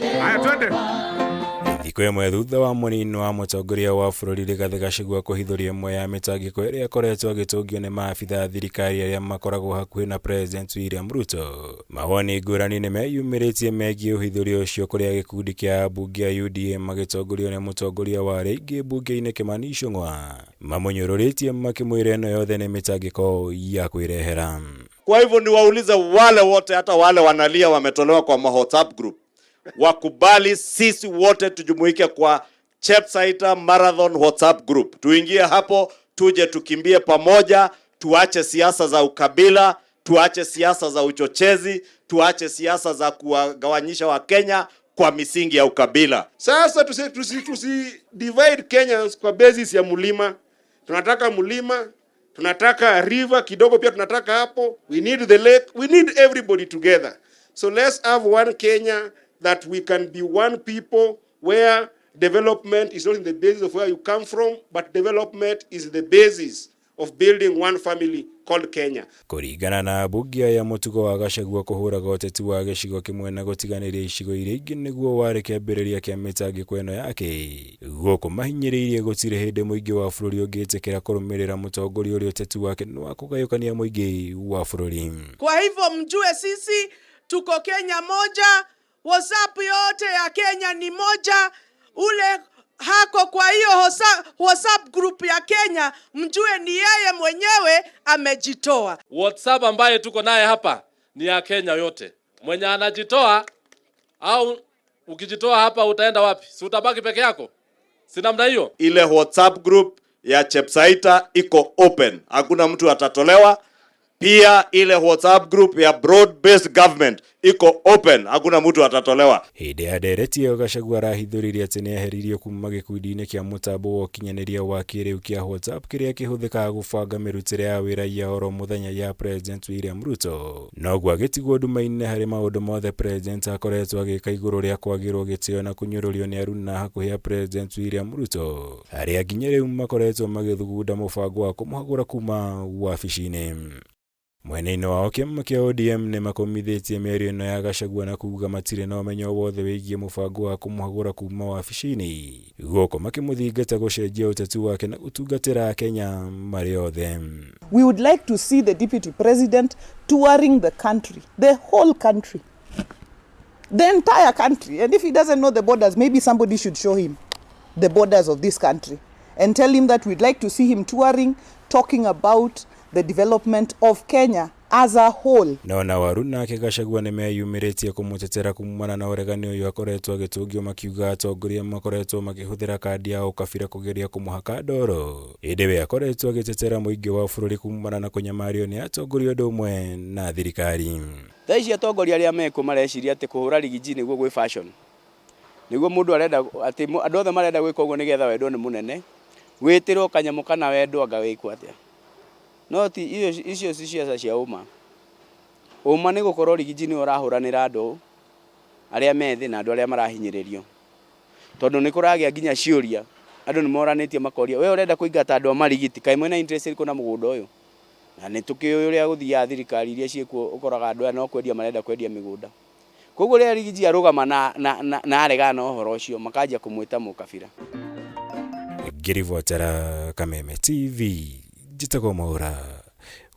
Haya, twende. Thikũ ĩmwe thutha wa mũnini wa mũtongoria wa bũrũri Rigathĩ Gachagua kũhithũria ĩmwe ya mĩtangĩko ĩrĩa ĩkoretwo agĩtũngio nĩ maabitha a thirikari arĩa makoragwo hakuhĩ na President William Ruto. Mawoni ngũrani nĩ meyumĩrĩtie megiĩ ũhithũria ũcio kũrĩa gĩkundi kĩa ambunge a UDA magĩtongorio nĩ mũtongoria wa arĩa aingĩ mbunge-inĩ Kimani Ichung'wa mamũnyũrũrĩtie makĩmwĩra ĩno yothe nĩ mĩtangĩko ya kwĩrehera. Kwa hivyo niwaulize wale wote, hata wale wanalia wametolewa kwa ma WhatsApp group, wakubali sisi wote tujumuike kwa Chepsaita Marathon WhatsApp group. Tuingie hapo, tuje tukimbie pamoja, tuache siasa za ukabila, tuache siasa za uchochezi, tuache siasa za kuwagawanyisha Wakenya kwa misingi ya ukabila. Sasa tusi divide Kenyans kwa basis ya mlima. Tunataka mlima, tunataka river kidogo pia tunataka hapo. We need the lake, we need everybody together. So let's have one Kenya that we can be one people where development is not in the basis of where you come from, but development is the basis of building one family called Kenya. Kũringana na ambunge aya mũtugo wa Gachagua kũhũraga ũteti wa gĩcigo kĩmwe na gũtiganĩria icigo iria ingĩ nĩguo warĩ kĩambĩrĩria kĩa mĩtangĩko ĩno yake. Gũkũ mahinyĩrĩirie gũtirĩ hĩndĩ mũingĩ wa bũrũri ũngĩtĩkĩra kũrũmĩrĩra mũtongoria ũrĩa ũteti wake nĩ wa kũgayũkania mũingĩ wa bũrũri. Kwa hivyo mjue sisi tuko Kenya moja, WhatsApp yote ya Kenya ni moja. Ule hako kwa hiyo WhatsApp group ya Kenya, mjue ni yeye mwenyewe amejitoa. WhatsApp ambaye tuko naye hapa ni ya Kenya yote. Mwenye anajitoa au ukijitoa hapa utaenda wapi? Si utabaki peke yako? Si namna hiyo? Ile WhatsApp group ya Chepsaita iko open, hakuna mtu atatolewa. Pia ile WhatsApp group ya broad based government iko open, hakuna mtu atatolewa. Hĩndĩ ya ndereti ĩyo Gachagua arahithũririe atĩ nĩeheririo kuma gĩkundi-inĩ kĩa mũtambo wa ũkinyanĩria wa kĩrĩu kĩa WhatsApp kĩrĩa kĩhũthĩkaga gũbanga mĩrutĩre ya wĩra ya oro mũthenya ya President William Ruto. Noguo agĩtigwo nduma-inĩ harĩ maũndũ mothe President akoretwo agĩka igũrũ rĩa kwagĩrwo gĩtĩo na kũnyũrũrio nĩ aruna hakuhĩ a President William Ruto arĩa nginya rĩu makoretwo magĩthugunda mũbango wa kũmũhagũra kuma wabici-inĩ. Mwena-inĩ wao kĩama kĩa ODM nĩ makũmithĩtie mĩario ĩno ya Gachagua na kuga matirĩ na ũmenyo wothe wĩgiĩ mũbango wa kũmũhagũra kuma wabici-inĩ gũkũ makĩmũthingata gũcenjia ũteti wake na gũtungatĩra Akenya marĩ othe. We would like to see the deputy president touring the country, the whole country, the entire country. And if he doesn't know the borders, maybe somebody should show him the borders of this country and tell him that we'd like to see him touring, talking about the development of Kenya as a whole. No na Waru nake Gachagua nĩ meyumĩrĩtie kũmũtetera kumana na ũregani ũyũ akoretwo agĩtũngio makiuga atongoria makoretwo makĩhũthĩra kandi ya ũkabira kũgeria kũmũhaka ndoro. Ĩndĩ we akoretwo agĩtetera mũingĩ wa bũrũri kumana na kũnyamario nĩ atongoria ũndũ ũmwe na thirikari. Thaa ici atongoria arĩa mekuo mareciria atĩ kũhũra Riggy G nĩguo gwĩ fashion, nĩguo mũndũ arenda atĩ andũ othe marenda gwĩka ũguo nĩgetha wendwo nĩ mũnene, wĩtĩrwo kanyamũ kana wendwo anga wĩkwo atĩa. No ti icio ci ciaca cia ũma. Ũma nĩ gũkorwo Riggy G nĩwe ũrahũranĩra andũ arĩa me thĩ na andũ arĩa marahinyĩrĩrio. Tondũ nĩ kũragĩa nginya ciũria, andũ nĩ moranĩtie makoria, we ũrenda kũingata andũ a Marigiti, kaĩ mwĩna interest ĩrĩkũ na mũgũnda ũyũ? Na nĩ tũkĩũĩ ũrĩa gũthiaga thirikari iria ciĩkuo ũkoraga andũ aya no kwendia marenda kwendia mĩgũnda. Koguo rĩrĩa Riggy G arũgama na aregana na ũhoro ũcio, makanjia kũmwĩta mũkabira. Ngĩribotera Kameme TV, njĩtagwo Mwaũra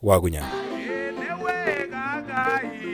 Wagunya.